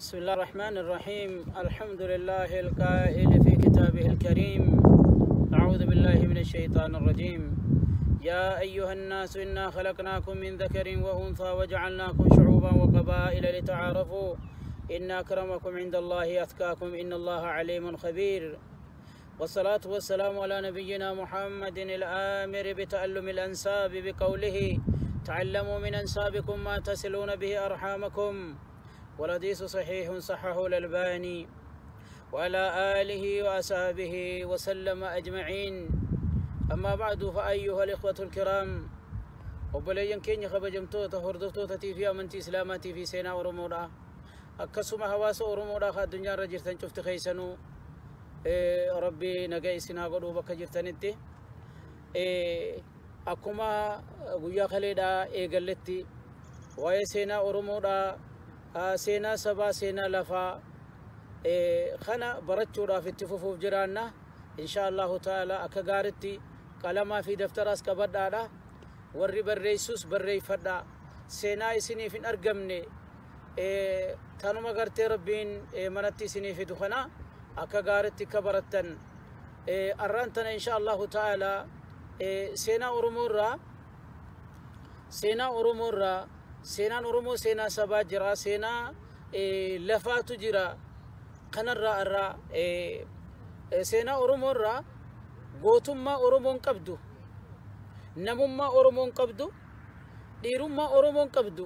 بسم الله الرحمن الرحيم. الحمد لله القائل في كتابه الكريم: أعوذ بالله من الشيطان الرجيم. يا أيها الناس إنا خلقناكم من ذكر وأنثى وجعلناكم شعوبا وقبائل لتعارفوا إن أكرمكم عند الله أتقاكم إن الله عليم خبير. والصلاة والسلام على نبينا محمد الآمر بتعلم الأنساب بقوله: تعلموا من أنسابكم ما تصلون به أرحامكم. والحديث صحيح صححه الألباني. وعلى آله وأصحابه وسلم أجمعين. أما بعد، فأيها الإخوة الكرام، obboleeyyan keenya kabajamtoota hordoftoota fi amantii Islaamaatii fi seenaa Oromoodha, akkasuma hawaasa Oromoodha ka addunyaa irra jirtan cufti keessanuu, Rabbi nagaa isin haa godhuu bakka jirtanitti. Akkuma guyyaa kaleedhaa eegalletti, waa'ee seenaa Oromoodha, seenaa sabaa, seenaa lafaa kana barachuudhaaf itti fufuuf jiraanna insha Allahu ta'ala. Akka gaaritti qalamaa fi daftaraas qabadhaadha, warri barreessus barreeffadha. Seenaa isiniif hin argamne, tanuma gartee Rabbiin manatti isinii fidu kana akka gaaritti akka barattan. Arraan tana insha Allahu ta'ala seenaa Oromoo irraa, seenaa Oromoo irraa, seenaan Oromoo seenaa sabaa jira, seenaa lafaatu jira. Kanarraa irraa seenaa Oromoo irraa gootummaa Oromoon qabdu, namummaa Oromoon qabdu, dhiirummaa Oromoon qabdu,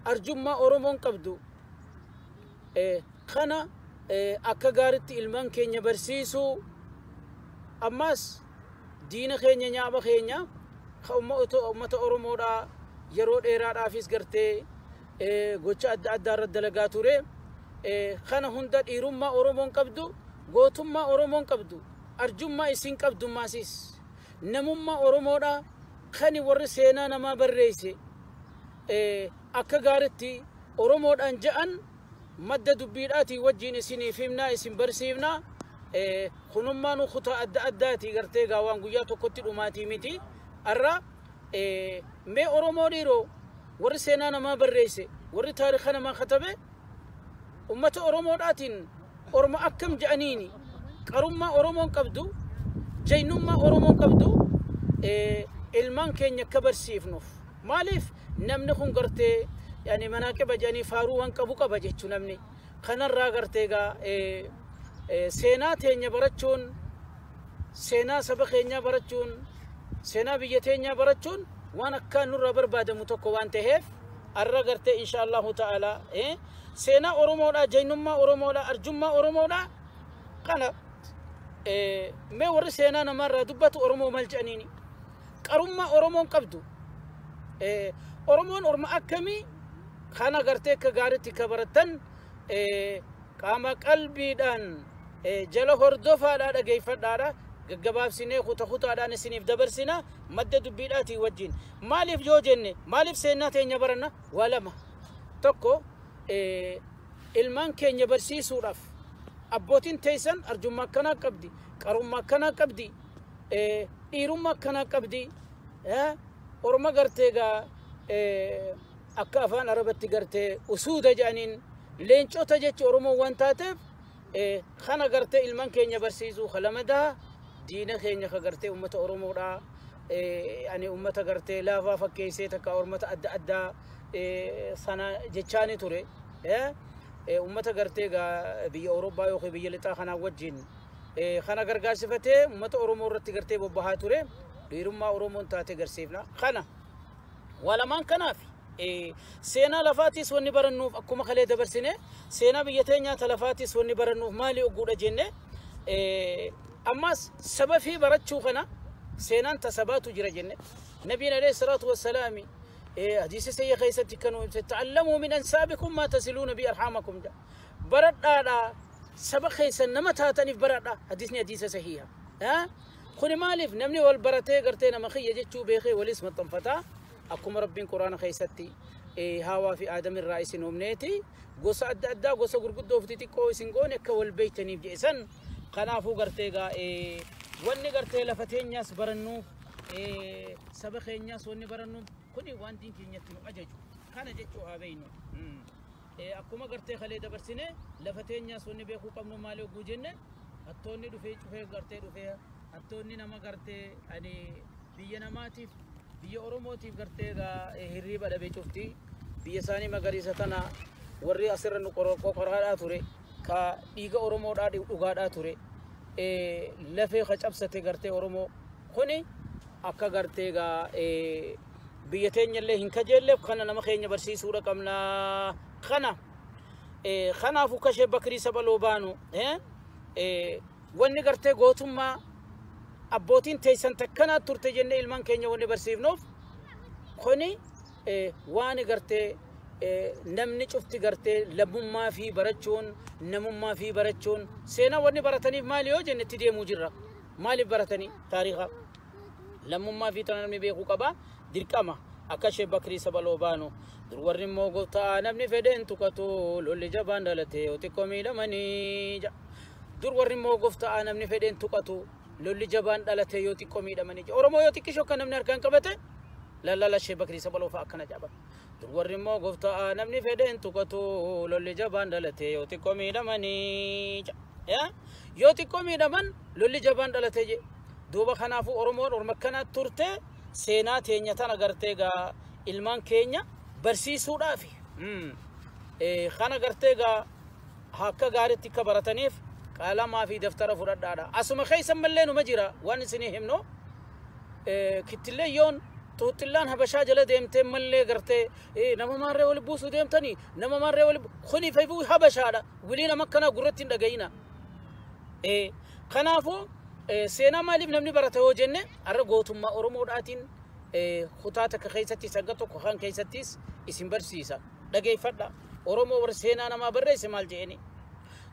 arjummaa Oromoon qabdu kana akka gaaritti ilmaan keenya barsiisuu, ammas diina keenya, nyaaba keenya ka ummata Oromoodhaa yeroo dheeraadhaafis gartee gocha adda addaa irra dalagaa ture kana hunda, dhiirummaa Oromoon qabdu, gootummaa Oromoon qabdu, arjummaa isin qabdummaasis, namummaa Oromoodhaa kani warri seenaa namaa barreesse akka gaaritti Oromoodhaan ja'an madda dubbiidhaatii wajjiin isiniif himnaa, isin barsiifnaa. Kunummaanu kutaa adda addaatii gartee gaa waan guyyaa tokkotti dhumaatii miti. Arra mee Oromoo dhiiroo, warri seenaa namaa barreesse, warri taarika namaa katabe ummata Oromoodhaatiin orma akkam je'aniini, qarummaa Oromoon qabdu, jaynummaa Oromoon qabdu ilmaan keenya akka barsiifnuuf. Maaliif namni kun gartee yani manaaqiba jedhanii faaruu waan qabu qaba jechuu. Namni kanarraa gartee gaa seenaa teenya barachuun, seenaa saba keenyaa barachuun, seenaa biyya teenyaa barachuun waan akkaan nurraa barbaadamu tokko waan ta'eef, arra gartee insha Allahu ta'ala seenaa Oromoodhaa, jaynummaa Oromoodhaa, arjummaa Oromoodhaa kana mee warri seenaa namaarraa dubbatu Oromoo maal jedhaniini, qarummaa Oromoon qabdu, Oromoon orma akkamii, kana gartee akka gaaritti ka barattan qaama qalbiidhaan jala hordofaadhaa dhageeffadhaadha. Gaggabaabsinee kuta kutaadhaan isiniif dabarsina madda dubbiidhaatii wajjin. Maaliif yoo jenne, maaliif seenaa teenya baranna? Waa lama. Tokko, ilmaan keenya barsiisuudhaaf, abbootiin teessan arjummaa akkanaa qabdi, qarummaa akkanaa qabdi, dhiirummaa akkanaa qabdi, orma gartee gaa akka afaan Arabatti gartee usuuda jedhaniin leencota jechi Oromoo waan taateef, kana gartee ilmaan keenya barsiisuu. Kalamadaa diina keenya ka gartee ummata Oromoodhaa ani ummata gartee laafaa fakkeessee takka ormata adda addaa sana jechaani ture, ummata gartee gaa biyya Awurooppaa yookiin biyya lixaa kanaa wajjin kana gargaarsifatee ummata Oromoo irratti gartee bobbahaa ture, dhiirummaa Oromoon taate garsiifna. Kana waa lamaan kanaaf. Seenaa lafaatis wanni barannuuf, akkuma kalee dabarsine, seenaa biyya teenyaa ta lafaatis wanni barannuuf maali ogguudha jenne, ammas saba fi barachuu kana seenaan ta sabaatu jira jenne. Nabiin alayhi salaatu wassalaami hadiisa sayya keessatti kanuu ibse: تعلموا من أنسابكم ما تصلون به أرحامكم ja. Baradhaadha, saba keessan nama taataniif baradha. Hadiisni hadiisa sahiha. Kuni maaliif? Namni wal baratee gartee nama kiyya jechuu beekee walis maxxanfataa. Akkuma Rabbiin Quraana keessatti Haawaa fi Aadam irraa isin uumneeti gosa adda addaa, gosa gurguddoo fi xixiqqoo isin goone akka wal beeytaniif jedhe. Kanaafuu gartee gaa wanni gartee lafa teenyaas barannuuf, saba keenyaas wanni barannuuf kuni waan diin keenyatti nu ajaju. Kana jechuu haa beeynu. Akkuma gartee kalee dabarsine lafa teenyaas wanni beekuu qabnu maali hogguu jenne, hattoonni dhufee cufee gartee dhufee, hattoonni nama gartee ani biyya namaatiif, biyya Oromootiif gartee hirriiba dhabee cufti biyya isaanii magariisa tana warri asirra nu qoqoraadhaa ture, ka dhiiga Oromoodhaa dhugaadhaa ture, lafee ka cabsate gartee Oromoo kuni akka gartee gaa biyya teenyallee hin kajeelleef kana nama keenya barsiisuudha qabna. Kana kanaafuu kashee Bakrii Sabaloo baanu wanni gartee gootummaa abbootiin teessan takkanaa turte jennee ilmaan keenya wanni barsiifnuuf kuni waan gartee namni cufti gartee lammummaa fi barachuun, namummaa fi barachuun, seenaa wanni barataniif maali yoo jenne, itti deemuu jirra. Maaliif baratanii taariika lammummaa fi tana namni beekuu qaba, dirqama. Akka ishee Bakrii Sabaloo baanu, dur warri immoo gooftaa namni fedheen tuqatu, lolli jabaan dhalatee yoo xiqqoo miidhamanii. Dur warri immoo gooftaa namni fedheen tuqatu, lolli jabaan dhalatee yoo xiqqoo miidhamanii. Oromoo yoo xiqqishoo akka namni harkaan qabate lallala ishee Bakrii Sabaloo fa'a akkana jaban. Dur warri immoo gooftaa namni fedheen tuqatu, lolli jabaan dhalatee yoo xiqqoo miidhamanii. Yoo xiqqoo miidhaman lolli jabaan dhalatee je. Duuba kanaafuu Oromoon orma akkanaa turte, seenaa teenya tana gartee gaa ilmaan keenya barsiisuudhaafi. Kana gartee gaa akka gaariitti akka barataniif qalamaa fi daftara fudhadhaadha. Asuma keessa mallee numa jira waan isinii himnu. Kittillee yoon xuuxxillaan Habashaa jala deemtee mallee gartee nama maarree wali buusuu deemtanii, nama maarree wali kuni fayyuu Habashaadha. Wilii nama akkanaa gurratti hin dhagayina. Kanaafuu seenaa maaliif namni barata yoo jenne, har'a gootummaa Oromoodhaatiin kutaa takka keessatti sagga tokko kan keessattis isin barsiisa. Dhageeffadha. Oromoo warri seenaa namaa barreesse maal je'eni?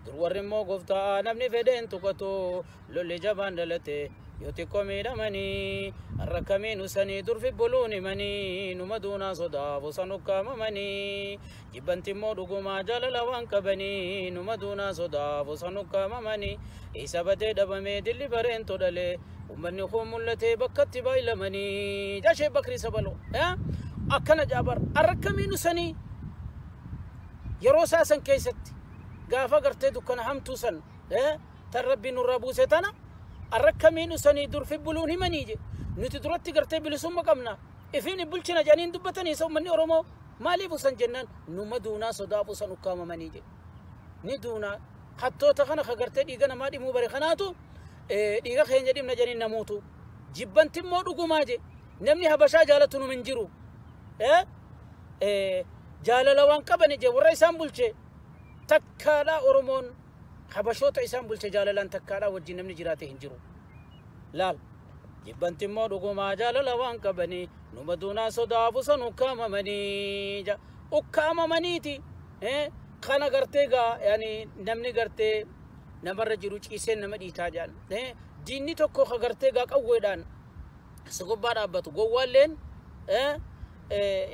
Dur warri immoo gooftaa namni fedheen tuqatu, lolli jabaan dhalate yoo xiqqoo miidhamanii. Har'a kamiin usanii durfi buluun himanii, numa duunaa sodaaf usan ukkaamamanii. Jibbanti immoo dhugumaa jaalala waan qabanii, numa duunaa sodaaf usan ukkaamamanii. Isa badee dhabamee dilli bareen todhalee, uummanni kun mul'atee bakkatti baay'ilamanii. Jashee Bakrii Sabaloo akkana jaabar. Har'a kamiin usanii yeroo isaa san keessatti gaafa gartee dukkana hamtuu san tan Rabbiin nurraa buuse tana, har'a kamiin usanii durfi buluun himanii je. Nuti duratti gartee bilisumma qabna, ifiin bulchina jedhaniin dubbatanii. Isa uummanni Oromoo maaliif usan jennaan, numa duunaa sodaaf usan ukkaamamanii je. Ni duunaa, hattoota kana ka gartee dhiiga namaa dhimuu bare kanaatu dhiiga keenya dhimna jedhaniin namuutu. Jibbanti immoo dhugumaa je, namni Habashaa jaalatu numa hin jiru. Jaalala waan qaban je warra isaan bulche takkaadhaa. Oromoon Habashoota isaan bulche jaalalaan takkaadhaa wajjin namni jiraate hin jiru. Laal, jibbanti immoo dhugumaa jaalala waan qabanii, numa duunaa sodaafu san ukkaamamanii. Ukkaamamaniiti kana gartee gaa yani namni gartee namarra jiru ciiseen nama dhiitaa jedhan. Diinni tokko ka gartee gaa qawweedhaan si gubbaa dhaabbatu gowwaalleen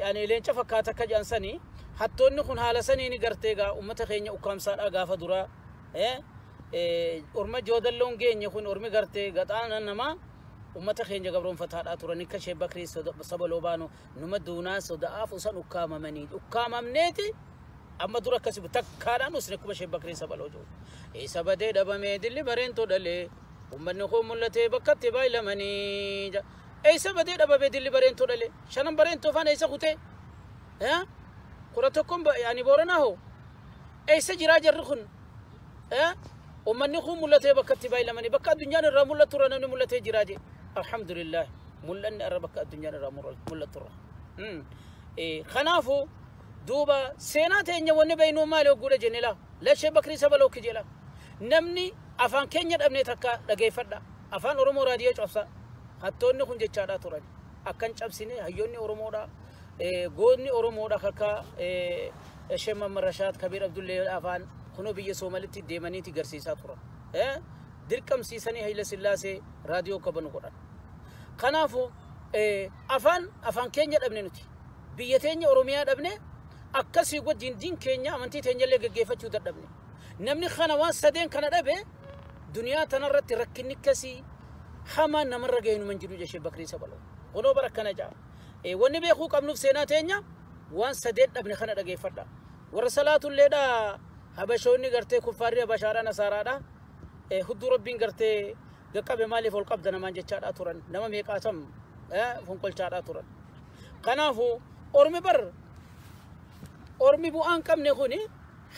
yani leenca fakkaata akka jedhan sanii, hattoonni kun haala saniini gartee gaa ummata keenya ukkaamsaadha gaafa duraa. Orma joodalloon geenye kun, ormi gartee gaxaana namaa ummata keenya gabroonfataadhaa turan. Akka ishee Bakrii Sabaloo baanu, numa duunaa soda'aaf usan ukkaamamanii, ukkaamamneeti amma dura akkasi takkaadhaan usne akkuma ishee Bakrii Sabaloo jiru. Isa badee dhabamee dilli bareentu dhalee, uummanni kun mul'atee bakkatti baay'ilamanii. Eessa badee dhabamee dilli bareentu dhalee? Shanan Bareentuu afaan eessa kutee? 11n yaani Booranaa hoo eessa jiraa jarri kun? Uummanni kun mul'atee bakkatti baay'ilamanii, bakka addunyaan irraa mul'atu irra namni mul'atee jiraa je. Alhamdulillah, mul'anni irra bakka addunyaan irraa mul'atu irra. Kanaafuu duuba seenaa teenya wanni beeynuu maali hogguudha jenne, laa lashee Bakrii Sabaloo kijeela. Namni afaan keenya dhabnee takka dhageeffadha. Afaan Oromoo raadiyoo cabsa. Hattoonni kun jechaadhaa turan. Akkan cabsine hayyoonni Oromoodha. Goonni Oromoodha akka Sheekh Muhammad Rashaad Kabiir Abdullee afaan kunoo biyya Soomalitti deemaniiti garsiisaa turan. Dirqamsiisanii Hayila Sillaasee raadiyoo kabanu godhan. Kanaafuu afaan keenya dhabne nuti. Biyya teenya Oromiyaa dhabne, akkasii wajjin diin keenya amantii teenya illee gaggeeffachuu dadhabne. Namni kana waan sadeen kana dhabe, duniyaa tanarratti rakkinni akkasii hamaan namarra ga'e numan jiru jechee Bakrii Sabaloo. Kunoo bara akkana ja'a. Wanni beekuu qabnuuf seenaa teenya Waan sadeen dhabne kana dhageeffadha. Warra salaatulleedha habashoonni gartee kuffaarri habashaadha nasaaraadha. Hudduu rabbiin gartee gaqqabe maaliif ol qabda namaan jechaadha turan. Nama meeqaatam fonqolchaadha turan. Kanaafuu ormi bar ormi bu'aan qabne kuni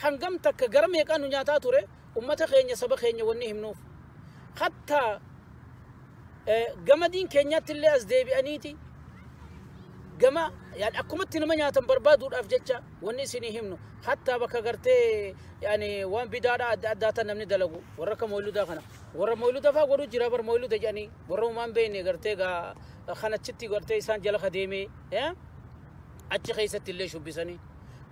hangam takka gara meeqaa nu nyaataa ture ummata keenya saba keenya wanni himnuuf. Hattaa gama diin keenyaatti illee as deebi'aniiti gama yani akkumatti nama nyaatan barbaaduudhaaf jecha wanni isinii himnu hattaa bakka gartee yani waan bidaadha adda addaa tan namni dalagu warra akka mooludaa kana warra mooluda faa godhu jira bar mooluda jedhanii warra uumaan beekne gartee gaa kanachitti gartee isaan jala kadeemee achi keessatti illee shubbisanii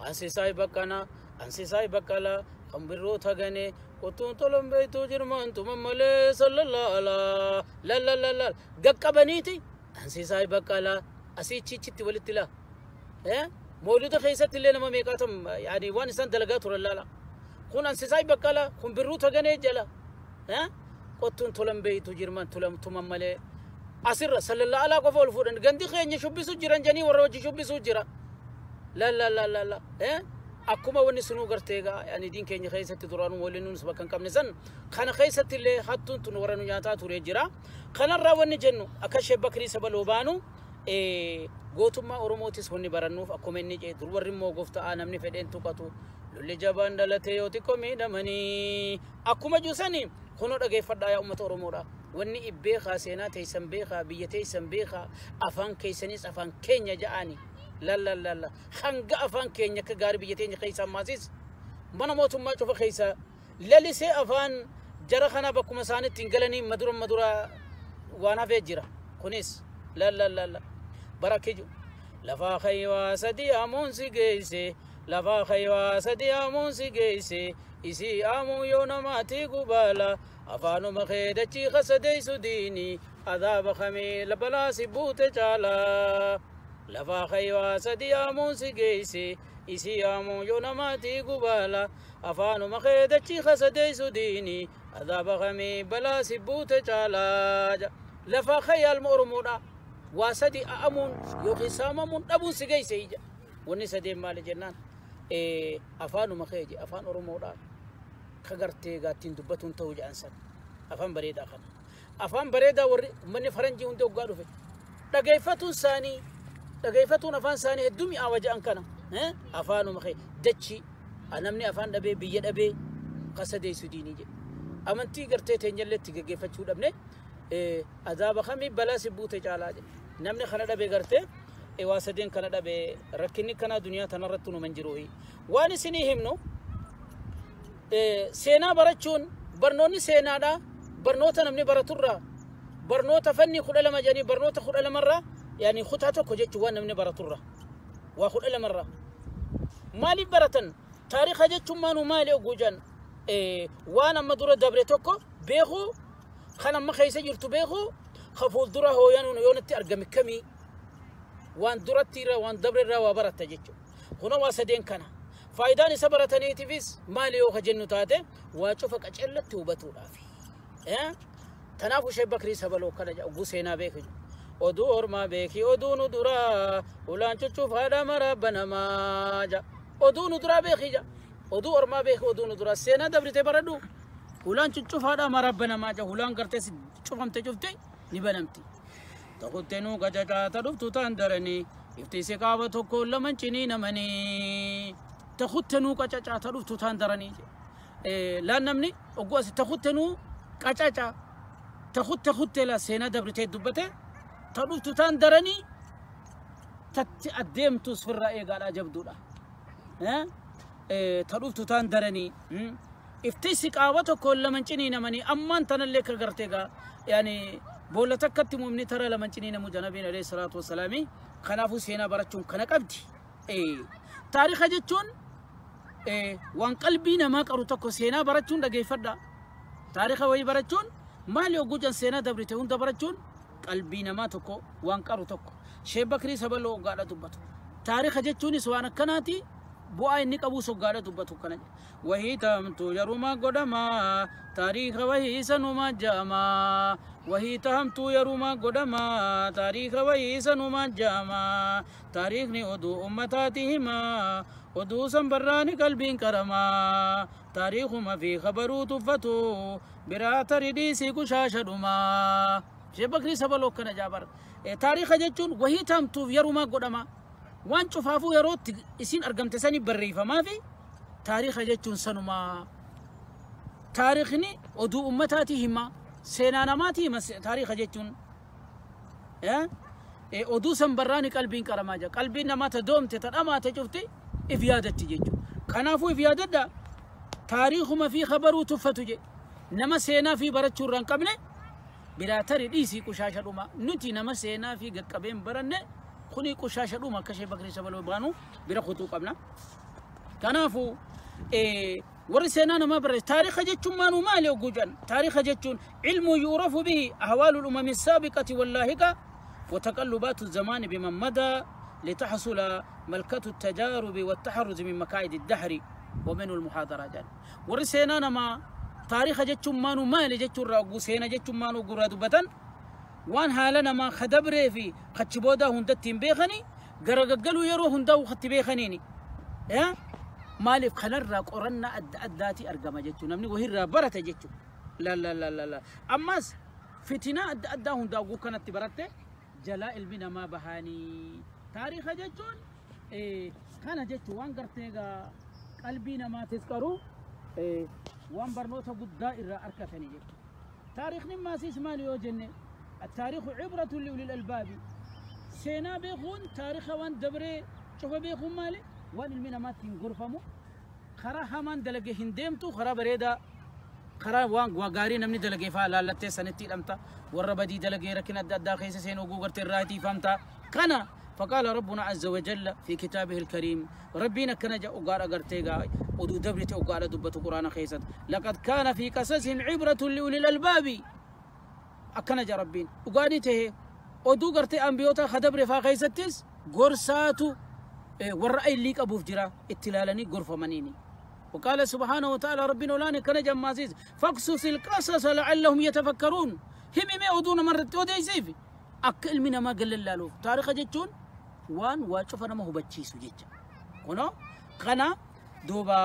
ansisaay baqqana ansisaay baqqala kan birroo tagane qottuun tolon beektuu jirmaantuma malee sallallahu alaa la gaqqabaniiti ansisaay baqqala asii chichitti walitti laa mooluda keessatti illee nama meeqaatam yani waan isaan dalagaa turan laala kun ansisaay baqqala kun birruu taganee jala qottuun tolan beektu jirmaan tuman malee asirra sallallahu alaa qofa ol fuudhan gandi keenya shubbisu jiran janii warra wajji shubbisu jira la la la la la akkuma wanni sunuu gartee egaa yani diin keenya keessatti duraanuu waliin nuus bakka hin qabne san kana keessatti illee hattuun tun warra nu nyaataa ture jira. Kanarraa wanni jennu akka Sheek Bakrii Sabaloo baanu gootummaa Oromootis wanni barannuuf akkuma inni jee dur warri immoo gooftaa namni fedheen tuqatu lolli jabaan dhalatee yoo xiqqoo miidhamanii akkuma juusanii kunoo dhageeffadhaa yaa uummata Oromoodha. Wanni ibbeekaa seenaa teessan beekaa biyya teessan beekaa afaan keessanis afaan keenya ja'anii. La la la la hanga afaan keenya akka gaarii biyya teenya keessa ammasis mana mootummaa cufa keessa lalisee afaan jara kana bakkuma isaanitti hin galanii madura madura waan hafee jira. Kunis la la la la bara kiju lafaa kaywaa sadii amuun si geesse lafaa kaywaa sadii amuun si geesse isii amuu yoo namaatii gubaala afaanuma kee dachii kasadeessu diini adaaba kamee balaa si buute caalaa. Lafaa kaywaa sadii amuun si geesse isii amuu yoo namaatii gubaala afaanuma kee dachii kasadeessu diini adaaba kamee balaa si buute caalaa. Lafaa kayyaalma Oromoodha. Waa sadii a'amuun yookiin saamamuun dhabuun si geesse ija. Wanni sadeen maali jennaan afaanuma kee je afaan Oromoodha. Ka gartee gaattiin dubbatuun ta'uu jedhan san afaan bareedaa kana. Afaan bareedaa warri uummanni faranjii hundi hoggaa dhufe dhageeffatuun isaanii dhageeffatuun afaan isaanii hedduu mi'aawa jedhan kana afaanuma kee dachii namni afaan dhabee biyya dhabee kasadeessu diinii jedhe. Amantii gartee teenyallee itti gaggeeffachuu dhabne adaaba kamii balaa si buute caalaa jedhe. Namni kana dhabee gartee waa sadeen kana dhabee rakkinni kanaa duniyaa tanarratti numan jiru. Waan isinii himnu seenaa barachuun barnoonni seenaadha. Barnoota namni baraturraa barnoota fanni 12 jedhanii barnoota 12 yani kutaa tokko jechuun waan namni baraturraa waa 12 maaliif baratan taariika jechuun maanuu maali oguu jedhan waan amma dura dabre tokko beekuu kan amma keessa jirtu beekuu ka fuuldura hooyanuun yoonatti argame kamii waan duratti irraa waan dabre irraa waa baratta jechuudha. Kunoo waa sadeen kana. Faayidaan isa barataniitiifis maali yoo ka jennu taate waa cufa qaceellatti hubatuudhaafi. Kanaafuu Sheek Bakrii Sabaloo kana oguu seenaa beeku. Oduu ormaa beeki oduu nu duraa ulaan cuccuufaadha mara banamaa ja. Oduu nu duraa beeki ja. Oduu ormaa beeki oduu nu duraa seenaa dabrite baradhu. Ulaan cuccuufaadha mara banamaa ja. Ulaan gartee cufamte cufte ni banamti. Tokkotteenuu qacacaata dhuftu taan daranii ifti si qaaba tokko laman cinii namanii. Tokkottenuu qacacaata dhuftu taan daranii. Laan namni oguu asi tokkottenuu qacaca takutte la seenaa dabritee dubbate ta dhuftu taan daranii tatti adeemtus firra eegaadhaa jabduudha. Ta dhuftu taan daranii ifti si qaaba tokko laman cinii namanii ammaan tanallee ka gartee gaa yaani boolla takkatti muumni tara laman cinii namu janabiin alayhi salaatu wassalaami kanaafuu seenaa barachuun kana qabdi. Taariika jechuun waan qalbii namaa qaru tokko seenaa barachuun dhageeffadha. Taariika wayii barachuun maali oguu jan seenaa dabrite hunda barachuun qalbii namaa tokko waan qaru tokko. Sheek Bakrii Sabaloo hoggaadha dubbatu. Taariika jechuunis waan akkanaati. Bu'aa inni qabu soggaadha dubbatu kana. Wahii tahamtu yeruma godhamaa taariika wahii sanumaa ja'amaa. Wahii tahamtu yeruma godhamaa taariika wahii sanumaa ja'amaa. Taariikni oduu ummataati himaa oduu san barraani qalbiin qaramaa. Taariikuma fi khabaruu tuffatu biraa tari dhiisii kushaasha dhumaa. Shee Bakrii Sabaloo akkana jaabar. Taariika jechuun wahii tahamtuuf yeruma godhamaa. Waan cufaafuu yerootti isin argamte sani barreeffamaa fi taariika jechuun sanumaa. Taariikni oduu ummataati hima, seenaa namaati hima taariika jechuun. Oduu san barraani qalbiin qaramaa jira. Qalbiin namaa ta doomte ta dhamaate cufti if yaadatti jechuudha. Kanaafuu if yaadadha taariikuma fi khabaruu tuffatu je. Nama seenaa fi barachuu irraa hin qabne biraa tari dhiisii qushaasha dhuma. Nuti nama seenaa fi gaqqabeen baranne kuni qushaasha dhuma akka Shee Bakrii Sabaloo baanu bira kutuu qabna. Kanaafuu warri seenaa namaa barreesse taariika jechuun maanuu maali ogguu jedhan taariika jechuun ilmu yu'rafu bihi ahwaalu umami saabiqati wallaahiqa وتقلبات الزمان بمن مدى لتحصل ملكة التجارب والتحرز من مكائد الدهر ومن المحاضرة جان. warri seenaa namaa taariika jechuun maanuu maali jechuun irraa seenaa jechuun maanuu gurraa dubbatan waan haala namaa kadabree fi kachi boodaa hundatti hin beekani garagaggaluu yeroo hundaa'u katti beekaniini. Maaliif kanarraa qorannaa adda addaati argama jechuudha. Namni wahirraa barata jechuudha. La la la la la. Ammas fitinaa adda addaa hundaa kanatti baratte jalaa ilmi namaa bahanii. Taariika jechuun kana jechuun waan gartee qalbii namaatis qaru waan barnoota guddaa irraa argatanii jechuudha. Taariikni maasiis maali yoo jenne التاريخ عبرة لأولي الألباب. سينا بيخون تاريخ وان دبري شوف بيخون مالي وان المينا ما تنغرفمو خرا همان دلقي هندمتو خرا بريدا خرا وان وغاري نمني دلقي فا لا سنتي لمتا والربدي دلقي ركن الدا خيس سين وغورت الرايتي فهمتا كان. فقال ربنا عز وجل في كتابه الكريم ربنا كان جاء وقال غرتيغا ودو دبرتي وقال دبت قران خيست لقد كان في قصصهم عبرة لأولي الألباب. akkana ja rabbiin dhugaadii tahe oduu gartee ambiyoota kadabre faa keessattis gorsaatu warra aylii qabuuf jira itti ilaalanii gorfamaniini. وقال سبحانه وتعالى ربنا ولاني كان جمازيز فاقصص القصص لعلهم يتفكرون. هم ما أدونا مرة ودي سيف أكل من ما قال الله تاريخ جتون وان واشوف أنا ما هو بتشيسو جت كنا قنا دوبا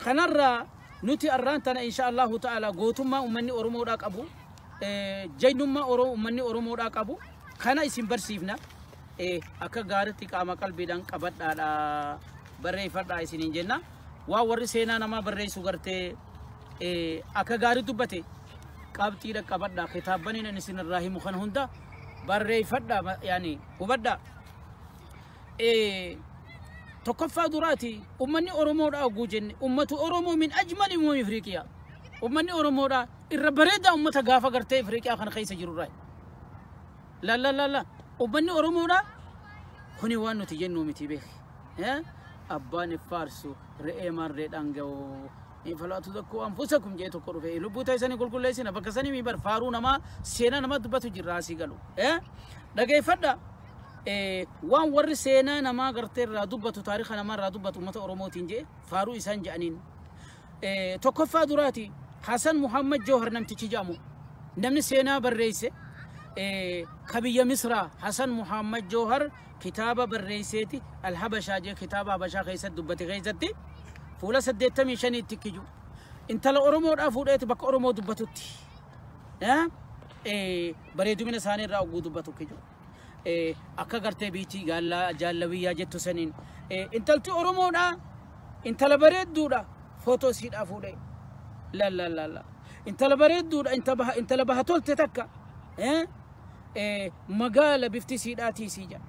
قنرة نتي أرانتنا إن شاء الله تعالى قوتما ومني أرمو راك أبو jaynummaa Oromoo uummanni Oromoodhaa qabu kana isin barsiifna. Akka gaariitti qaama qalbiidhaan qabadhaadha barreeffadhaa isiniin jenna. Waa warri seenaa namaa barreessu gartee akka gaarii dubbate qabxiidha qabadhaa kitaabaniin inni isin irraa himu kan hunda barreeffadhaa yaani hubadhaa. Tokkoffaa duraati uummanni Oromoodhaa oguu jenne ummatu Oromoo min ajmali uumama Afriiqiyaa. Uummanni Oromoodhaa irra bareedaa uummata gaafa gartee Afriiqiyaa kana keessa jirurraa. La la la la uummanni Oromoodhaa kuni waan nuti jennu miti beeki. Abbaan faarsu re'ee marreedhaan ga'u. Falaa tuzakkuu anfusakum jee tokko dhufe lubbuu taasisanii qulqulleessina bakka sanii mi bar faaruu namaa seenaa nama dubbatu jirra asii galu. Dhageeffadha. Waan warri seenaa namaa gartee irraa dubbatu taariika namaa irraa dubbatu uummata Oromootiin jee faaruu isaan je'aniin. Tokkoffaa duraati Hasan Muhammad Jawhar namtichi jedhamu namni seenaa barreesse ka biyya Misraa Hasan Muhammad Jawhar kitaaba barreesseeti Alhabashaa jee kitaaba Habashaa keessatti dubbate keessatti fuula 85tti kiju intala Oromoodhaa fuudheeti bakka Oromoo dubbatutti bareedumina isaanii irraa oguu dubbatu kiju akka gartee biitii gaallaa jaallawiyyaa jettu saniin intalti Oromoodhaa intala bareedduudha footoo isiidhaa fuudhee la la la la intala bareedduudha intala baha tolte takka magaala bifti isiidhaatii isii jedha.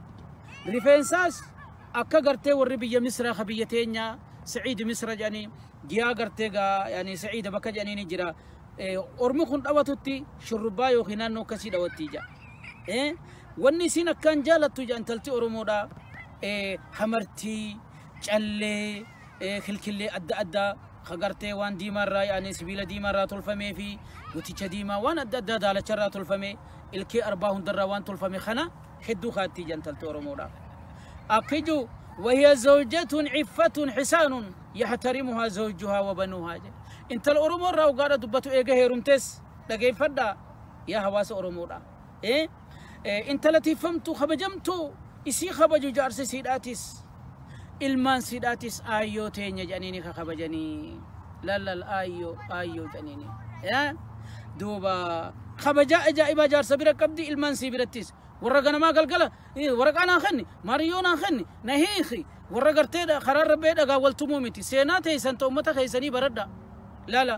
Rifeensaas akka gartee warri biyya Misraa ka biyya teenyaa Saciid Misra jedhanii jiyaa gartee gaa yaani Saciida bakka jedhanii ni jira. Ormi kun dhawatutti shurrubbaa yookiin naannoo akkasii dhawattii jedha. Wanni isiin akkaan jaalattu jedha intalti Oromoodhaa hamartii, callee, kilkillee adda addaa kagartee waan diimaarraa yaani sibiila diimaarraa tolfamee fi guticha diimaa waan adda addaa daalacharraa tolfamee ilkee arbaa hundarraa waan tolfame kana hedduu kaattii jedha intalti Oromoodhaa. Akkiju وهي زوجة عفة حسان يحترمها زوجها وبنوها. انت الأورمو راو قادة دبتو إيجا هيرمتس لقي فدا يا هواس أورمو را إيه انت التي فهمتو خبجمتو إسي خبجو جارس سيداتيس ilmaan siidhaatis aayyoo teenya jedhaniini ka kabajanii lallal aayyoo aayyoo jedhaniini duuba kabajaa ajaa'ibaa jaarsa bira qabdi ilmaan sii birattis warra ganamaa galgala waraqaa naa kenni maariyyoo naa kenni na hiiki warra gartee karaa rabbee dhagaa waltumuu miti seenaa teessan ta ummata keessanii baradha laala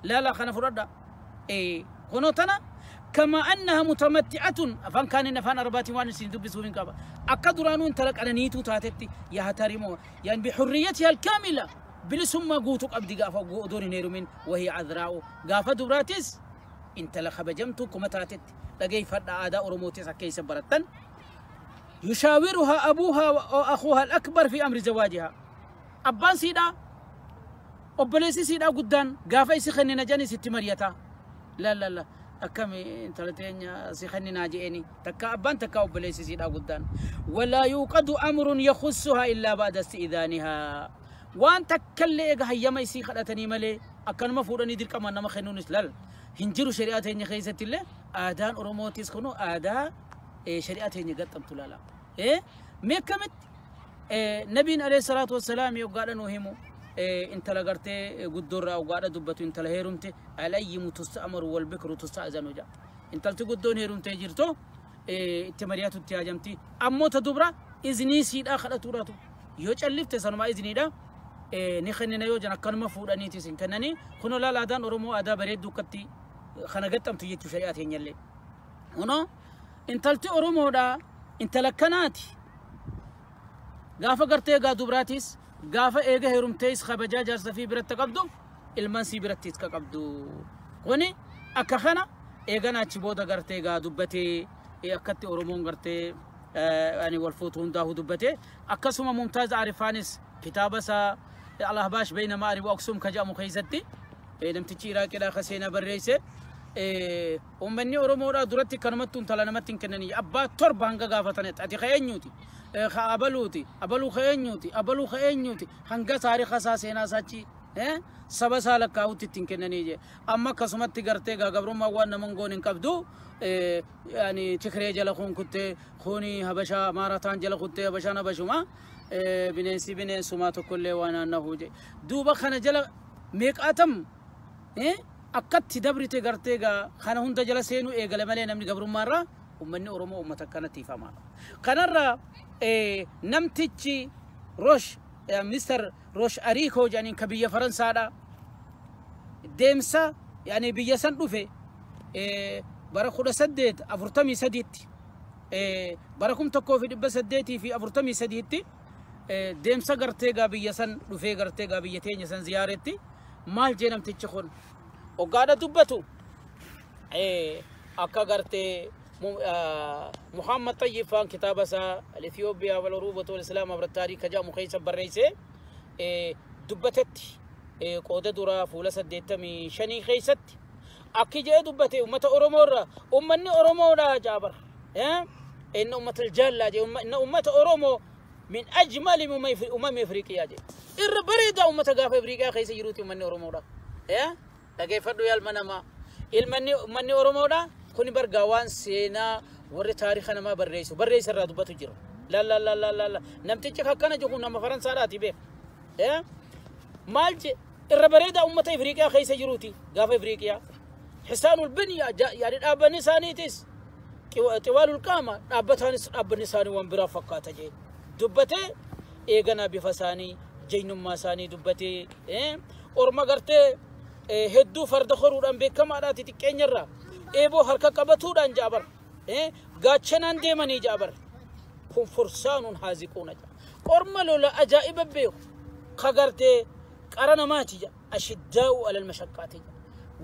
laala kana fudhadha kunoo tana كما أنها متمتعة أفان كان نفان أرباتي وان سين دبسوا من قبل أكدرانو انت لك أنا نيتو تاتتي يا هتاريمو يعني بحريتها الكاملة بلسما قوتك أبدي قافا دوري نيرو من وهي عذراء قافا دوراتيس انت لخبجمتو كما تاتت لقي فرد أداء رموتيس كيس برتن يشاورها أبوها وأخوها الأكبر في أمر زواجها أبان سيدا أبليسي سيدا قدان قافا يسخني نجاني ست مريتا لا لا لا أكمل أنت لتين سخني ناجيني تكا أبان تكا أبليس سيد أقدان ولا يوقد أمر يخصها إلا بعد استئذانها وأن تكلي إجا هي ما يسيخ أتني ملي أكن ما فورني دير كمان نما خنون سلال هنجرو شريعة هني خيسة الله آدان أرموتيس خنو آدا شريعة هني قد تلالا إيه ميكمت إيه نبي عليه الصلاة والسلام يقال أنه همو انت لقرتي قدر او قاعده دبتو انت لهيرمتي علي متستأمر والبكر تستأذن جا انت لتقدون هيرمتي جرتو انت مرياتو تياجمتي امو تدبرا اذني سيد اخر توراتو يوچلفت سنما اذني دا نخننا يوجنا كان مفود انيتي سنكنني كنو لا لا دان اورمو ادا بريدو كتي خنغتم تيجي شريعه هنيله هنا انت لتي اورمو دا انت لكناتي غافا غرتي غا دبراتيس قافة إيجا هيرمتيس خبجا جارسة في برت قبضو المنسي برتيس كقبضو قوني أكخنا إيجا ناتشبودا قرتي قا دبتي أكتي أورمون قرتي يعني والفوت هنده دبتي أكسما ممتاز عرفانس كتابة سا الأهباش بين مأرب وأقسم كجا مخيزتي نمتشي راكلا خسينا بريسة أمني أورمورا درتي كلمتون تلانمتين كنني أبا تربة هنگا غافتنت أتي خينيوتي أبلوتي أبلو خينيوتي أبلو خينيوتي هنگا ساري خسا سينا ساچي سبا سال كاوتي تنكنني جي أما كسمت تغرتي غابرو ما وان نمنغون انقبدو يعني تكري جل خون كنت خوني هبشا ماراتان جل كنت هبشا نبشما بنسي بنسما تكل وانا نهوجي دوبا خنا جل ميك أتم akkatti dabrite gartee gaa kana hunda jala seenuu eegale malee namni gabrummaarraa ummanni Oromoo uummata akkanatti ifamaadha. Kanarraa namtichi Rosh Minister Rosh Ariikoo jedhaniin ka biyya Faransaadha. Deemsa yaani biyya san dhufe bara 1843tti bara 1843tti deemsa gartee gaa biyya san dhufee gartee gaa biyya teenya san ziyaaretti maal jee namtichi kun وقاعدة دبتو أكا قرتي محمد طيب فان كتابة سا الإثيوبيا والعروبة والإسلام عبر التاريخ جاء مخيسة بريسة دبتت قودة درا فولا سديتمي شني خيست أكي جاء دبتي أمة أورومورا أمني أورومورا جابر إن أمة الجالة جي إن أمة أورومو من أجمل أمم إفريقيا جي إربريدا أمة غاف إفريقيا خيسة يروتي أمني أورومورا dhageeffadhu yaa ilma namaa ilmanni Oromoodha kuni bargaa waan seenaa warri taariika namaa barreessu barreessa irraa dubbatu jira la la la la la namtichi akkana jiru nama Faransaadhaati beek maal je irra bareedaa uummata Ifriiqiyaa keessa jiruuti gaafa Ifriiqiyaa hisaanul biniya yaani dhaabbanni isaaniitis xiwaalul qaama dhaabbataanis dhaabbanni isaanii waan biraa fakkaata jee dubbatee eeganaa bifa isaanii jaynummaa isaanii dubbatee orma gartee hedduu farda horuudhaan beekamaadhaati xiqqeenyarraa eeboo harka qabatuudhaan jaabar gaachanaan deemanii jaabar kun fursaanuun haaziquuna jaa orma lola ajaa'iba beeku ka gartee qara namaati jaa ashiddaa'u alal mashaqqaati jaa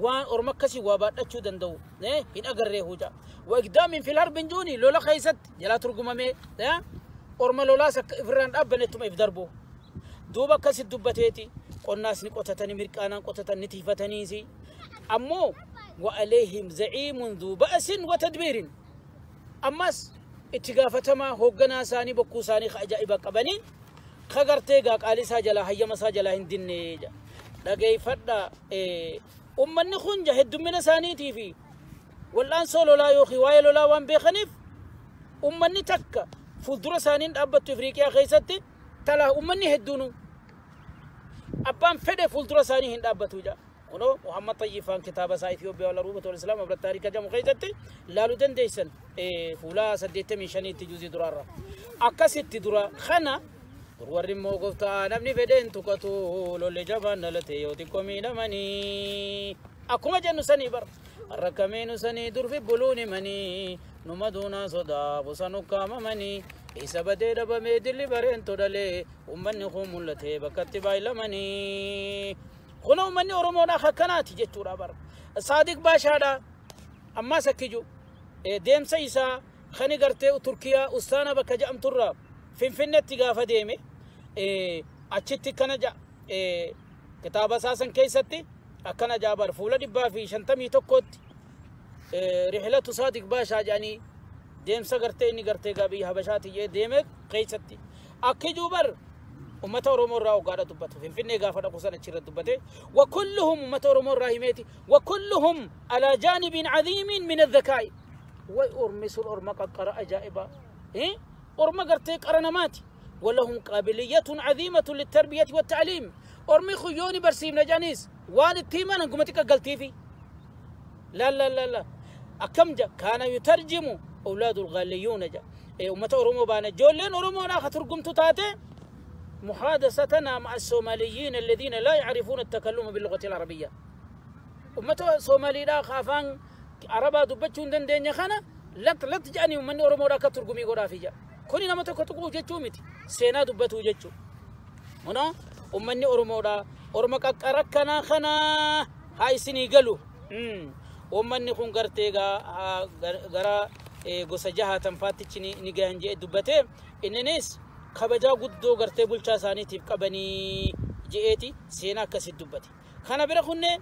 waan orma akkasii waa baadhachuu danda'u hin agarreehu jaa waqdaamin fil harbin juuni lola keessatti jalaa turgumamee orma lolaas akka ifirraan dhaabbanettuma if darbu duuba akkasit dubbateeti qonnaas ni qotatanii mirqaanaan qotatan ni tiifataniisi ammoo وعليهم زعيم ذو بأس وتدبير أمس اتقافتما هوغنا ساني بكو ساني خأجائب قبني Kagartee gaa qaalii isaa jalaa hayyama isaa jalaa hin dinne jedha. Dhageeffadha, ummanni kun heddummina isaaniitii fi wal'aansoo lolaa yookiin waa'ee lolaa waan beekaniif ummanni takka fuuldura isaaniin dhaabbattu Ifriiqiyaa keessatti talaa ummanni hedduunu abbaan fedhe fuuldura isaanii hin dhaabbatu jedha. Kunoo Muhammad Xayyifaan kitaaba isaa Itoophiyaa wal Aruubatu wal Islaam abra taarika jedhamu keessatti laaluu dandeessan fuula 85tti juuzii duraarra. Akkasitti dura kana warri immoo gooftaa namni fedheen tuqatu lolli jabaan dhalate yoo xiqqoo miidhamanii akkuma jennu sanii bar rakkamiinu sanii durfi buluun himanii numa duunaa sodaa bosa nukkaamamanii isa badee dhabamee dilli bareen todhalee ummanni kun mul'atee bakkatti baay'ilamanii. Kuna ummanni Oromoodhaa akkanaati jechuudha bara. Saadiq Baashaadha ammaas akkiju deemsa isaa kani gartee Turkiyaa Ustaana bakka jedhamturraa Finfinneetti gaafa deeme achitti kana kitaaba isaa san keessatti akkana ja'a bar fuula 151tti rihilatu Saadiq Baashaa jedhanii deemsa gartee inni gartee gaa biyya Habashaati jee deeme keessatti akkijuu bar ummata Oromoo irraa hoggaadha dubbatu Finfinnee gaafa dhaqu sana achirra dubbate wa kulluhum ummata Oromoo irraa himeeti wa kulluhum alaa jaanibin cadiimin min adhakaa'i way ormi sun orma qaqqara ajaa'ibaa orma gartee qara namaati ولهم قابلية عظيمة للتربية والتعليم أرمي خيوني برسيم نجانيس وان التيمان انقمتك قلتي في لا لا لا لا أكم جا كان يترجم أولاد الغاليون جا أمة أرومو بانا جولين أرومو ناخ ترجمتو تاتي محادثتنا مع الصوماليين الذين لا يعرفون التكلم باللغة العربية أمة صومالي لا خافان عربا دبتشون دندين خانا لا تجاني من أرومو راك ترجمي غرافي جا كوني نما تكتقو جتشو متي سينا دبتو جتشو هنا أمني أرومو را أرمك أكركنا خنا هاي سني قالوا أمني خون قرتيغا غرا gosa jahatan faattichi ni gahan jee dubbate inninis kabajaa guddoo gartee bulchaa isaaniitiif qabanii je'eeti seenaa akkasitti dubbate. Kana bira kunne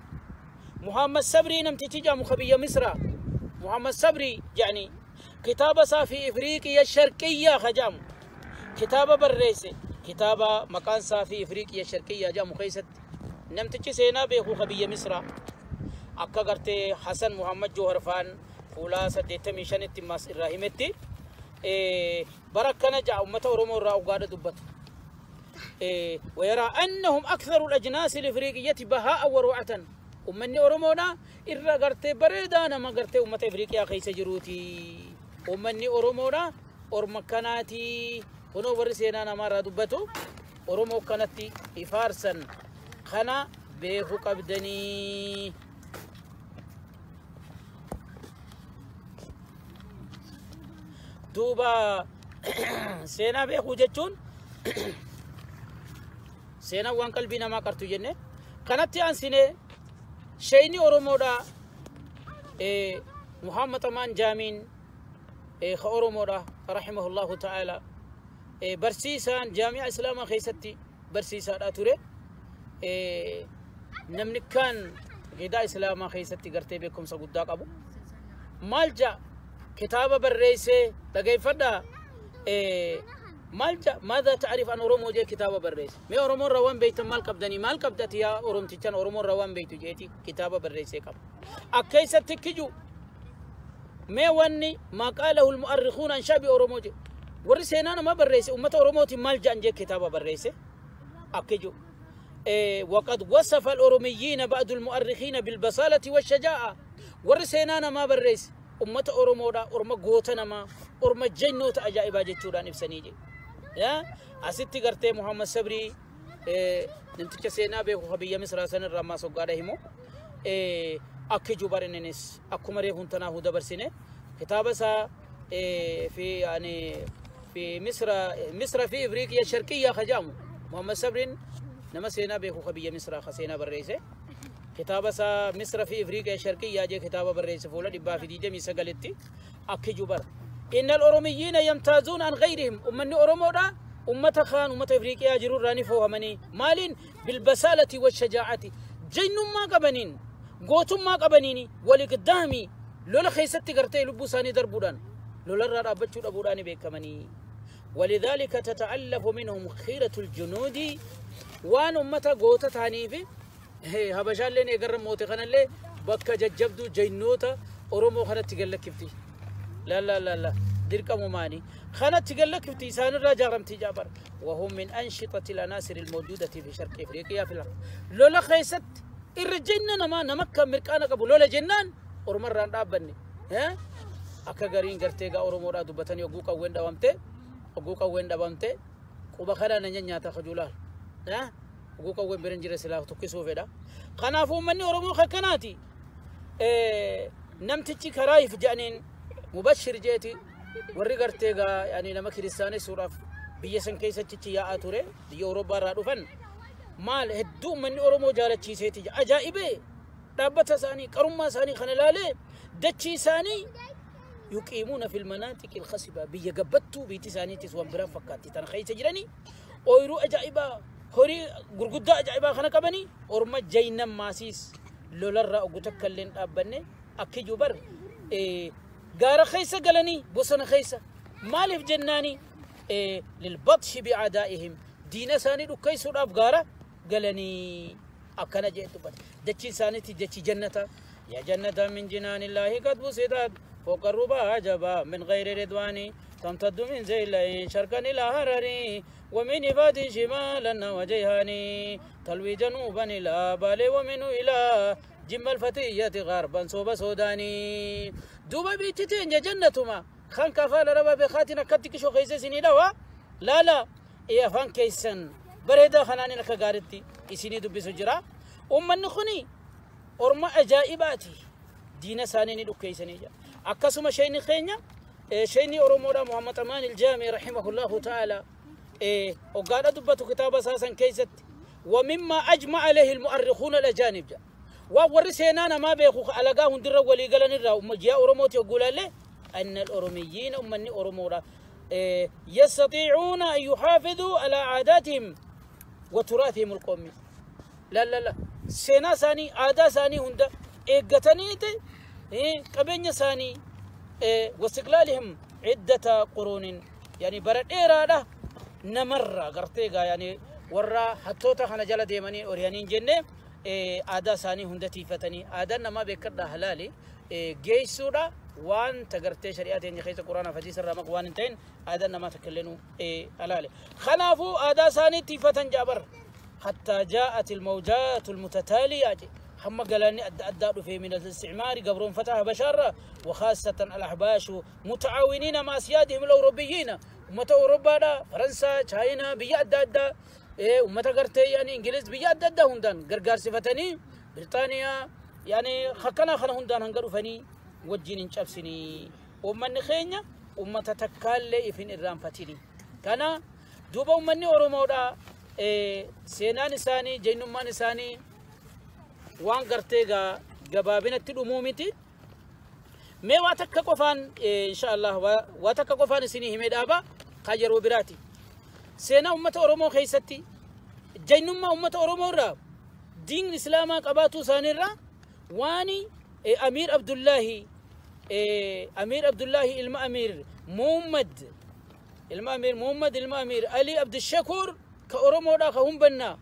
Muhammad Sabrii namtichi jedhamu ka biyya Misraa Muhammad Sabrii jedhanii kitaaba isaa fi Ifriiqiya Sharqiyyaa ka jedhamu kitaaba barreesse kitaaba maqaan isaa fi Ifriiqiya Sharqiyyaa jedhamu keessatti namtichi seenaa beeku ka biyya Misraa akka gartee Hasan Muhammad Joohar faan fuula 85tti mas irraa himetti bara kana ja'a ummata Oromoo irraa ugaadha dubbatu. ويرى أنهم أكثر الأجناس الإفريقية بهاء وروعة أمني أورومونا إرى قرتي بريدانا ما قرتي أمة إفريقيا خيس جروتي أمني أورومونا أورمكاناتي هنو ورسينا ما دبتو أورومو كانتي إفارسا خنا بيخو قبدني دوبا سينا بيخو جتشون سينا وان قلبي ما قرتو جنة كانت أنسيني شيني أورومودا محمد أمان جامين خأورومودا رحمه الله تعالى برسيسان جامعة إسلام خيستي برسيسان أتوري نمنكان غدا إسلام خيستي قرتي بكم سقوداك أبو مالجا كتابة بالرئيسة تقيفدا مالجا ماذا تعرف عن أورومو جي كتابة بالرئيس مي أورومو روان بيت مال قبدني مال قبدتي يا أوروم تيجان أورومو روان بيتو جيتي كتابة بالرئيسة قب أكيسة تكجو مي وني ما قاله المؤرخون عن شعب أورومو جي ورسينا ما بالرئيس أمة أورومو تي مالجا جي كتابة بالرئيسة أكجو وقد وصف الأوروميين بعض المؤرخين بالبصالة والشجاعة ورسينا ما بالرئيس أمة أورومودا أورما غوتنا ما أورما جنوت أجائب جتشوران إبسنيجي يا أستي قرتي محمد صبري نمتك سينا به خبية مصر سن الرما سقارهمو أكيد جبرنينس أكمره هنتنا هو دبرسينه كتابة سا في يعني في مصر في إفريقيا الشرقية خجامو محمد صبرين نما سينا به خبية مصر خسينا برئيسه كتابة سا مصر في إفريقيا الشرقية جي كتابة برئيسه فولا دبا في ديجة ميسا أكيد جبر إن الأوروميين يمتازون عن غيرهم أمني أورومودا أمة خان أمة إفريقيا جرور راني فوهمني مالين بالبسالة والشجاعة جن ما قبنين قوتم ما قبنيني ولقدامي لولا خيستي قرتي لبوساني دربودان لولا رابطشو أبوداني بيكمني ولذلك تتألف منهم خيرة الجنود وان أمتا قوتا تانيفي هبشان لين يقرم موتي خنا اللي بكا ججبدو جينوتا أورومو خنا تقلق كفتي لا لا لا لا درك مماني خنا تقلق كفتي سان الرجال تجابر وهم من أنشطة العناصر الموجودة في شرق إفريقيا في الأرض لولا خيست الرجننا ما نمكة مركانا قبل لولا جنان أورمران رابني ها akka gariin gartee gaa Oromoodhaa dubbatanii oguu qawween dhabamte oguu qawween dhabamte quba kana na nyaata kajuulaal oguu qawween biran jira silaaf tukkisuu fedha. Kanaafuu uummanni Oromoo akkanaati namtichi karaa if jedhaniin mubashir jeeti warri gartee gaa yaani nama kiristaanessuudhaaf biyya san keessachichi yaa'aa ture biyya Awurooppaa irraa dhufan maal hedduu uummanni Oromoo jaalachiiseeti ajaa'ibee dhaabbata isaanii qarummaa isaanii kana ilaalee dachii isaanii يقيمون في المناطق الخصبة بيجبتوا بيتسانيتس وانبرا فكاتي تنخيس جراني أويرو أجائبا هوري غرغدا أجائبا خنا كبني أورما جينا ماسيس لولرا أقولك أبني أكيد بر غارة خيسة قالني بوسنا خيسة مالف جناني للبطش بعدائهم دين ساني ركيس أفغارة قالني أكنا جئت بر دتشي سانيتي دتشي جنة يا جنة من جنان الله قد بسطت فوق الربا عجبا من غير رضوان تمتد من زيلين شرقا إلى هرري ومن إفاد شمالا وجيهاني تلوي جنوبا إلى بالي ومن إلى جم الفتية غربا صوب سوداني دوبا بيتتين جنتما خان كفال ربا بخاتنا كتك شو خيسة سني لوا لا لا إيا فان كيسن بريدا خناني لك غارتي إسيني دبي سجرا أم النخني أرما أجائباتي دين سانيني دكيسني أكسم شيني خينيا شيني أرومورا محمد أمان الجامي رحمه الله تعالى وقال أدبت كتاب أساسا كيست ومما أجمع عليه المؤرخون الأجانب جا وورسينانا ما بيخو ألقاهم دروا ولي قال نرى جاء أروموتي يقول له أن الأروميين أمني أرومورا يستطيعون أن يحافظوا على عاداتهم وتراثهم القومي لا لا لا سينا ساني عادة ساني هندا إيقتنيتي قبنيا ساني واستقلالهم عدة قرون يعني برد إيرادة نمرة قرتيقا يعني ورا حتوتا خنا جلا ديماني أوريانين جنة عادة ساني هندا تيفتني عادة نما بكرة حلالي جيسورا وان تقرتي شريعة إن خيس القرآن فديس الرمق وان انتين عادة نما تكلنو حلالي خنافو عادة ساني تيفتن جابر حتى جاءت الموجات المتتالية هم قالني أدى في من الاستعمار قبرون فتح بشارة وخاصة الأحباش متعاونين مع أسيادهم الأوروبيين أمة أوروبا دا فرنسا تشاينا بيا أدى أمة قرتي يعني إنجليز بيا أدى هندان قرقار صفتني بريطانيا يعني خكنا خنا هندان هنقروا فني وجين شابسني ومن خينيا أمة تتكال إفن إرام فتني كان دوبا أمني أورومورا سينان ساني جينمان ساني waan gartee gabaabinatti dhumuu miti mee waa takka qofaan inshaallah waa takka qofaan isinii himee dhaaba kan yeroo biraati seenaa ummata Oromoo keessatti jaynummaa ummata Oromoo irraa diin islaamaa qabaatuu isaaniirraa waani Amiir Abdullaahi Amiir Abdullaahi ilma Amiir Muhammad ilma Amiir Muhammad ilma Amiir Ali Abdushakuur ka Oromoodhaa ka humbannaa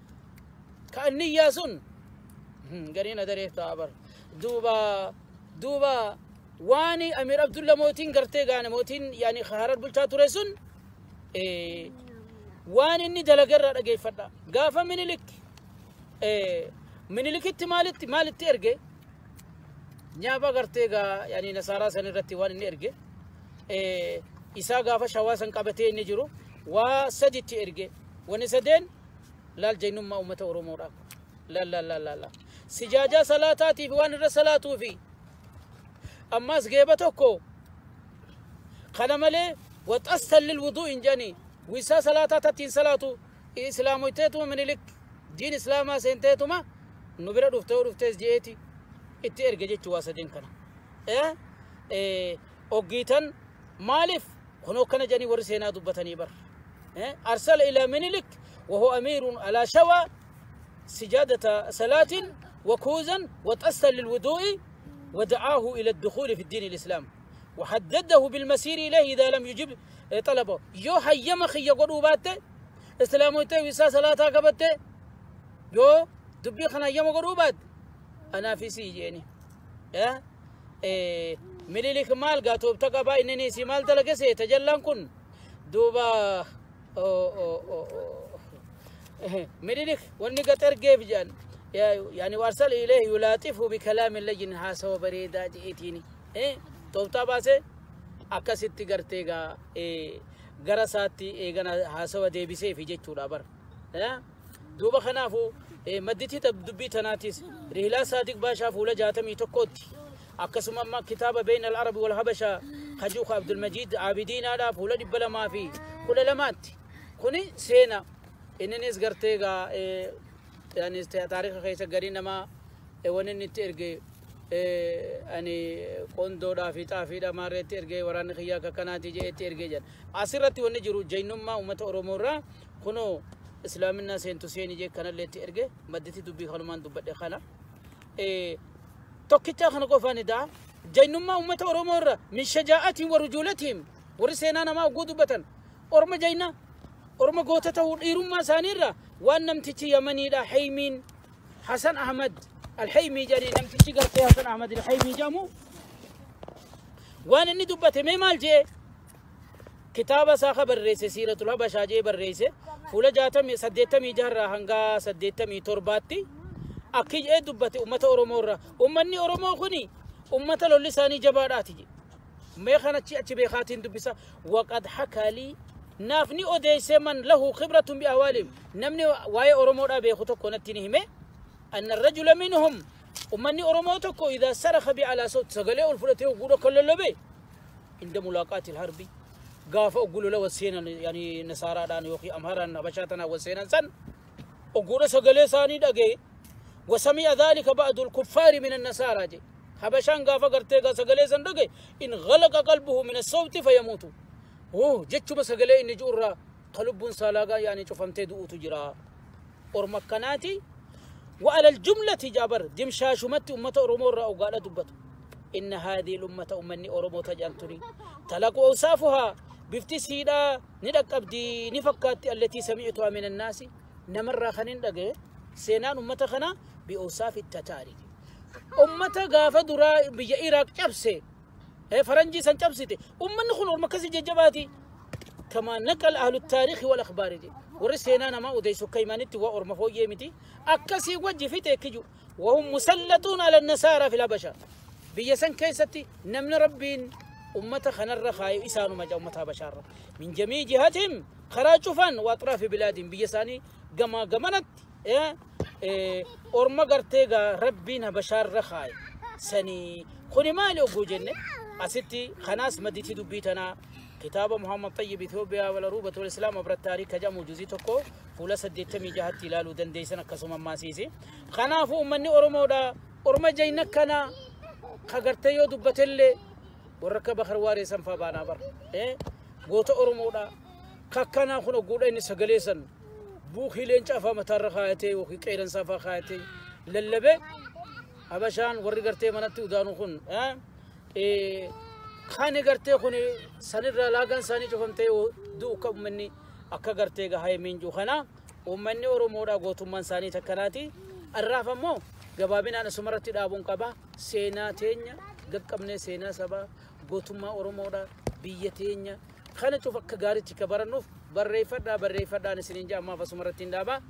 ka anniyyaa sun قرينا دريف تابر دوبا دوبا واني أمير عبد الله موتين قرتي قانا موتين يعني خهرت بلتا تريسون واني إني دلقرة رجي فردا قافة من لك من لك مالت مالت ترجع نيابا قرتي قا يعني نصارى سنرتي واني نرجع إسا قافة شواسن قبتين نجرو وسجد ترجع ونسدين لا الجنوم ما أمته أورومورا لا لا لا لا لا سجاجة صلاتاتي في وان الرسالاتو في أما سجيبتكو خلملي وتأسل للوضوء إنجاني ويسا صلاتاتي صلاتو إسلامو تيتو من لك دين إسلاما سنتيتو ما نبرا رفتو رفتز جيتي اتئرجي واسدين كنا إيه إيه أوجيتن مالف هنو كان جاني ورسينا دبتني بر إيه أرسل إلى منلك وهو أمير على شوى سجادة صلاة وكوزا وتأسل للوضوء ودعاه إلى الدخول في الدين الإسلام. وحدده بالمسير إليه إذا لم يجب طلبه. يو حيما خي قدو باته إسلاموته ويسا صلاة قبته يو دبي خنا يما قدو بات أنا في سي يعني مليلك مال قاتوب تقبا إنني سي مال تلقسي تجلان كن دوبا مليلك والنقطر كيف جان يعني وارسل إليه يلاطفه بكلام لين هاسو بريدا جئتيني توبتا باسه akkasitti gartee gaa gara isaatti eegana haasawa deebisee fi jechuudha bara. Duuba kanaafuu madditii dubbii tanaatis Rihlaa Saadiq Baashaa fuula 61tti akkasuma amma kitaaba Beyn al-Arabi wal Habashaa Hajuuka Abdulmajiid Aabidiinaadhaa fuula 212tti kuni seena inninis gartee gaa taariika keessa garii namaa wanni inni itti erge ani qondoodhaa fi xaafiidha maarreetti ergee waraanni kiyyaa akka kanaati je'etti ergee jedhan. Asirratti wanni jiru jainummaa uummata Oromoo irraa kunoo islaaminaa seentu seeni jee kanallee itti erge madditi dubbii kanumaan dubbadhe kana. Tokkicha kana qofaan idaa jainummaa uummata Oromoo irraa min shajaa'atiin wa rujuulatihim warri seenaa namaa oguu dubbatan orma jainaa orma goota ta'uu dhiirummaa isaanii irraa waan namtichi Yamaniidha Haymiin Hasan Ahmad الحيمي جاني نمتشي قرتي حسن أحمد الحيمي جامو وان إني دبته مي مال جي كتابة ساخة بريسة سيرة الحبشة جي بريسة فولا جاتمي سديتمي جهرة هنگا سديتمي ترباتي أكيد إيه دبته أمة أورومورا أمني أورومو خني أمة لولساني جباراتي جي مي خانتشي أتشي بخاتين دبسا وقد حكى لي نافني أوديس من له خبرة بأهوالهم نمني واي أورومورا بيخوتو كونتيني همي أن الرجل منهم ومني أرموتكو إذا صرخ بعلى صوت سقلي الفلتي وقولوا كل اللبي عند ملاقاة الحرب قاف أقولوا له وسينا يعني نصارى دان يوخي أمهرا بشاتنا وسينا سن أقولوا سقلي ساني دقي وسمع ذلك بعض الكفار من النصارى جي حبشان قاف قرتيقا سقلي سن دقي إن غلق قلبه من الصوت فيموت أوه جتشو بسقلي إن جورا قلب سالاقا يعني شوفمتي دؤوت جرا أرمكناتي وعلى الجملة جابر دمشاشمت أمة أرومو أو قال دبته إن هذه الأمة أمني أرومو تجانتني تلقوا أوصافها بفتسيدا ندق أبدي نفكات التي سمعتها من الناس نمر خنين دقي سينان أمة خنا بأوصاف التتاري أمة غافة درا بيا إراك جبسي فرنجي سن جبسيتي أمة نخل أرمكسي ججباتي كما نقل أهل التاريخ والأخبار دي ورسينا ما أوديسو كيمانتي وأرمفو يمتي أكسي وجه في تكجو وهم مسلطون على النصارى في الحبشة بيسن كيستي نمن ربين أمة خنر خاي إسانو مجا أمة بشارة من جميع جهاتهم خراجفا وأطراف بلادهم بيساني جما جمنت أرما قرتيغا ربين بشار خاي سني خني مالي أقول جنة أستي خناس مديتي دبيتنا كتاب محمد طيب إثيوبيا والعروبة والإسلام عبر التاريخ كجامو جزي توكو فولا سديتمي جهات تلالو دنديسنا كسوما ماسيسي خنافو أمني أورمودا أورما جينا كنا خغرتيو دبتلي وركب خرواري سنفا بانا بر غوتو أورمودا ككنا خنو غودا إني سغليسن بوخي لينچا فا متار خايتي وخي قيرن سافا خايتي للبه أبشان وري غرتي منتي ودانو خن خاني غرتي خوني سنرا لاغان ساني چوفمتي دو كب مني اكا غرتي غهاي مينجو خنا ومني اورمودا غوتمان ساني تكناتي الرافمو غبابين انا سمرتي دابون قبا سينا تينيا غقبني سينا سبا غوتما اورمودا بيتينيا خنا چوف اكا غارتي كبرنوف بريفدا بريفدا نسنين ما فسمرتين دابا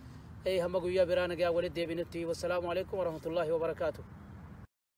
اي هم غيا بيران غيا ولد ديبنتي والسلام عليكم ورحمه الله وبركاته.